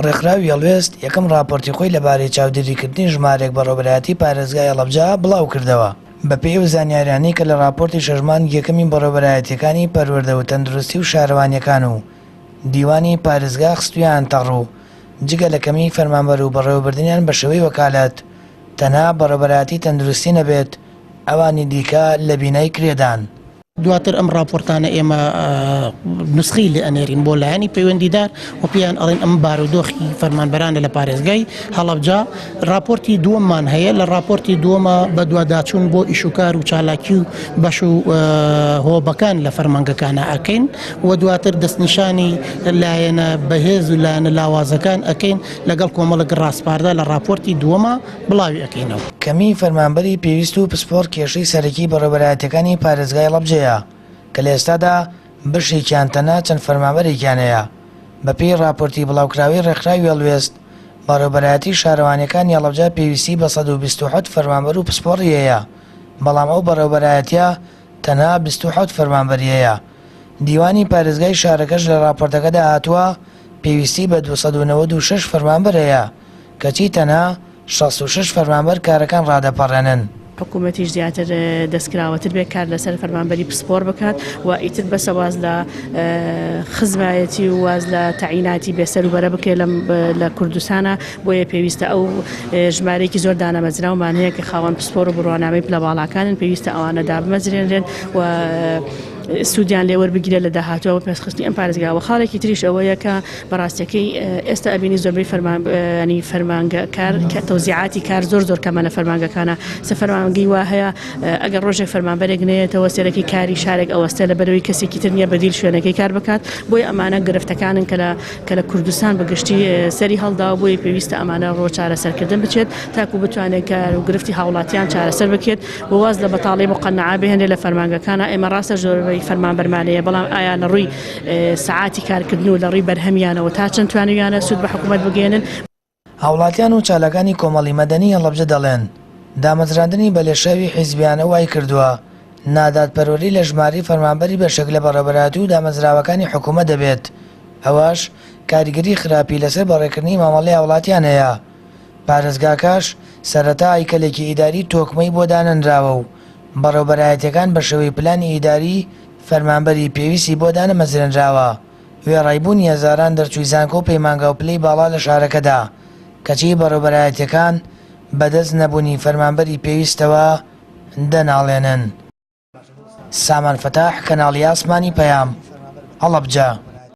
ڕێکخراوی هەڵوێست یەکەم ڕاپۆرتی خۆی لەبارەی چاودێریکردنی ژمارەیەک بەڕێوەبەرایەتی پارێزگای هەڵەبجە بڵاوکردەوە. بەپێی ئەو زانیاریانەی کە لە ڕاپۆرتی شەش مانگی یەکەمی بەڕێوەبەرایەتییەکانی پەروەردە و تەندروستی و شارەوانییەکان و دیوانی پارێزگا خستوویانتەڕوو، جگە لە کەمیی فەرمانبەر و بەڕێوەبردنیان بە شێوەی وەکالەت، تەنها بەڕێوەبەرایەتی تەندروستی نەبێت، ئەوانی دیکە لە بینای کرێدان. دواتر ئەم ڕاپۆرتانە ئێمە نوسخەی لێ ئەنێرین بۆ لایەنی پەیوەندیدار و پێیان ئەڵێن ئەم بارودۆخی فەرمانبەرانە لە پارێزگای هەڵەبجە. ڕاپۆرتی دووەممان هەیە، لە ڕاپۆرتی دووەمە بەدواداچوون بۆ ئیشوکار و چالاکی و بەش و هۆبەکان لە فەرمانگەکانا ئەکەین و دواتر دەستنیشانی لایەنە بەهێز و لایەنە لاوازەکان ئەکەین لەگەڵ کۆمەڵێک ڕاسپاردە لە ڕاپۆرتی دووەما بڵاوی ئەکەینەوە. کەمیی فەرمانبەری پێویست و پسپۆڕ کێشەی سەرەکی بەڕێوەبەرایەتیەکانی پارێزگای هەڵەبجەیە کە لە ئێستادا بەشێکیان تەنها چەند فەرمانبەرێکیان هەیە. بەپێی ڕاپۆرتی بڵاوکراوەی ڕێکخراوی هەڵوێست، بەڕێوەبەرایەتی شارەوانیەکانی هەڵەبجە پێویستی بە 127 فەرمانبەر و پسپۆڕی هەیە، بەڵام ئەو بەڕێوەبەرایەتیە تەنها 27 فەرمانبەری هەیە. دیوانی پارێزگای شارەکەش لە ڕاپۆرتەکەدا هاتووە پێویستی بە 296 فەرمانبەر هەیە، کەچی تەنها 66 فەرمانبەر کارەکان ڕادەپەڕێنن. حکومەتیش زیاتر دەستکراوەتر بێت کار لەسەر فەرمانبەری پسپۆر بکات و ئیتر بەسە واز لە خزمایەتی و واز لە تەعیناتی بێسەروبەرە بکرێت لە کوردستانە بۆیە پێویستە ئەو ژمارەیەکی زۆر دانەمەزراومان هەیە کە خاوەن پسپۆر و بڕوانامەی پلە باڵاکانن پێویستە ئەوانە دابمەزرێنرێن و سوودیان لێ وەربگیرێت لە داهاتووە بۆ پێشخستنی ئەم پارێزگا و خاڵێکی تریش ئەوەیە کە بەڕاستەکەی ئێستا ئەبینی زۆربەی فەرمانی فەرمانگە کار کە تەوزیعاتی کار زۆر زۆر کەمە لە فەرمانگەکانە سە فەرمانگەی وا هەیە ئەگەر ڕۆژێک فەرمانبەرێک نەیەتەوە سەرەکی کاری شارێک ئەوەستە لە بەرەوەی کەسێکی تر نییە بەدیل شوێنەکەی کار بکات بۆیە ئەمانە گرفتەکانن کە لە کە لە کوردستان بە گشتی سەری هەڵداوە بۆیە پێویستە ئەمانە ڕۆ چارەسەرکردن بچێت تاکو بتوانێت کار و گرفتی هاوڵاتیان چارەسەر بکرێت و واز لە بەتاڵی مقەنەعە بهێنرێت لە فەرمانگەکانا، ئێمە ڕاستە زۆربەی فەرمانبەرمان هەیە، بەڵام ئایا لە ڕووی سەعاتی کارکردن و لە ڕووی بەرهەمیانەوە تا چەند توانیویانە سوود بە حکوومەت بگەیەنن؟ هاوڵاتیان و چالاکانی کۆمەڵی مەدەنی هەڵەبجە دەڵێن، دامەزراندنی بەلێشاوی حیزبیانە وایکردووە نادادپەروەری لە ژمارەی فەرمانبەری بەشێک لە بەڕێوەبەرایەتی و دامەزراوەکانی حکوومەت دەبێت، ئەوەش کاریگەری خراپی لەسەر بەڕێکردنی مامەڵەی هاوڵاتیان هەیە. پارێزگاکەش سەرەتا هەیکەلێکی ئیداری تۆکمەی بۆ دانەنراوە و بەڕێوبەرایەتیەکان بە شێوەی پلانی ئیداری فەرمانبەری پێویستی بۆ دانەمەزرێنراوە، وێڕای بوونی هەزاران دەرچووی زانکۆ و پەیمانگا و پلەی باڵا لە شارەکەدا، کەچی بەڕێوبەرایەتیەکان بەدەست نەبوونی فەرمانبەری پێویستەوە دەناڵێنن. سامان فەتاح، کەناڵی ئاسمانی پەیام، هەڵەبجە.